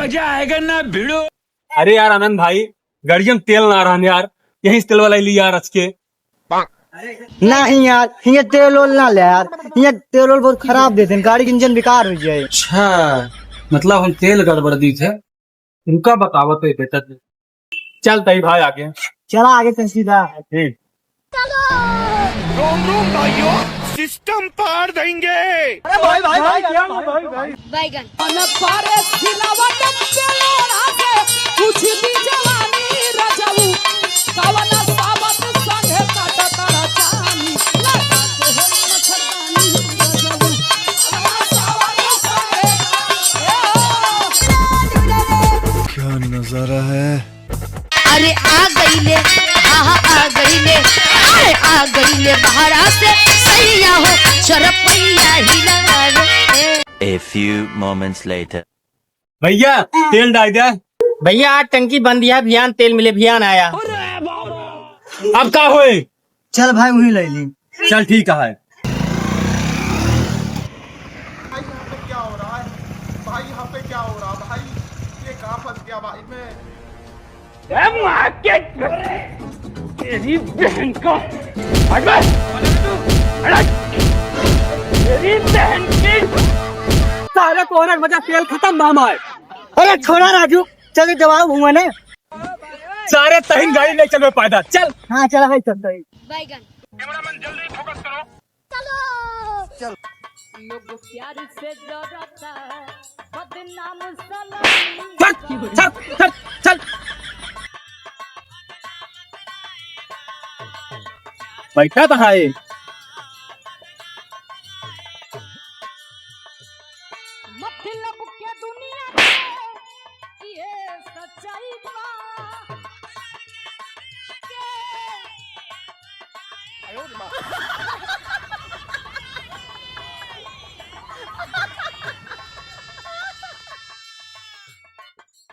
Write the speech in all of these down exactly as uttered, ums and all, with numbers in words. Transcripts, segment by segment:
जाएगा ना भिड़ो। अरे यार आनंद भाई, गाड़िया में तेल ना रहन यार, यहीं से तेल वाला ली यार अचके। नहीं यार, ये तेल ओल ना ले यार, ये तेल ओल बहुत खराब देते हैं, गाड़ी के इंजन बेकार हो जाए। अच्छा, मतलब हम तेल गड़बड़ दी थे, उनका बतावत है बेटा। चल तई भाई आगे। चला आगे चल सीधा। ठीक। रोम रोम भाइयों, सिस्टम पार देंगे। अरे भाई, भाई, भाई, भाई, भाई, भाई। बैगन। अन पारे सिलावट पेलोड़ा से, पूछ दी जवानी रजऊ, कवन सावत संगे काटत रचानी, लगा के हे मच्छरदानी रजऊ, कवन सावत संगे, ए हो। क्या नजारा है। अरे आ गईले, हाँ, हाँ, आ गईले, अरे आ गईले बहरा से सैया हो, चरपैया हिलावे। A few moments later. भैया, तेल डाल दे। भैया, आज टंकी बंद है, भियान तेल मिले, भियान आया। अब का होए? चल भाई, वहीं ले ली। चल ठीक है। भाई, यहाँ पे क्या हो रहा है? भाई, यहाँ पे क्या हो रहा है भाई? ये कहाँ फंस गया भाई मैं? ए, माँ के, तेरी बहन का। हट बे। हट। तेरी बहन की। सारे कोहरे मजा तेल खत्म बा हमार। अरे छोड़ा राजू, चल दबाओ भुआ ने। सारे तहिन गाड़ी नहीं चलवे पैदल, चल। हाँ, चला भाई, चल दे। बैगन। कैमरामैन, जल्दी फोकस करो। चलो। चल। लोग प्यार से डरता है, बदनाम सलाम। चल, चल, चल, चल। बैठा तो है। मतलब के दुनिया में ये सच्चाई बा।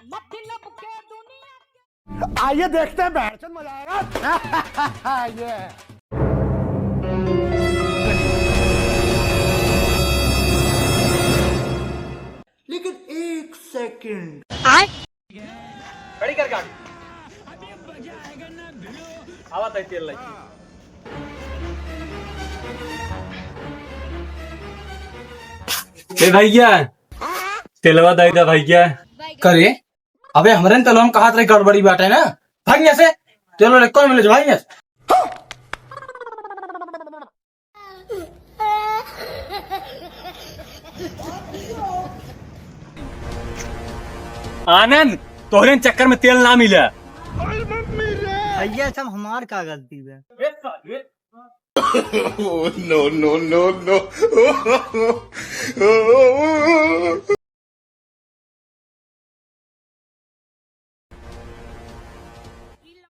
मतलब के दुनिया। आइए देखते हैं, बहरचंद मजा आएगा। ये। लेकिन एक सेकंड। खड़ी कर गाड़ी। आवत है तेल लगी। ए भैया, तेलवा दे दे भैया। करे, अबे हमरे न तेलवा में कहत रही गड़बड़ी बाटे ना। भाग यहाँ से, तेल वाले कौन मिले भाई यहाँ से? आनंद, तोहरे चक्कर में तेल ना मिला। भैया, सब हमार का गलती बा? Oh, no, no, no, no।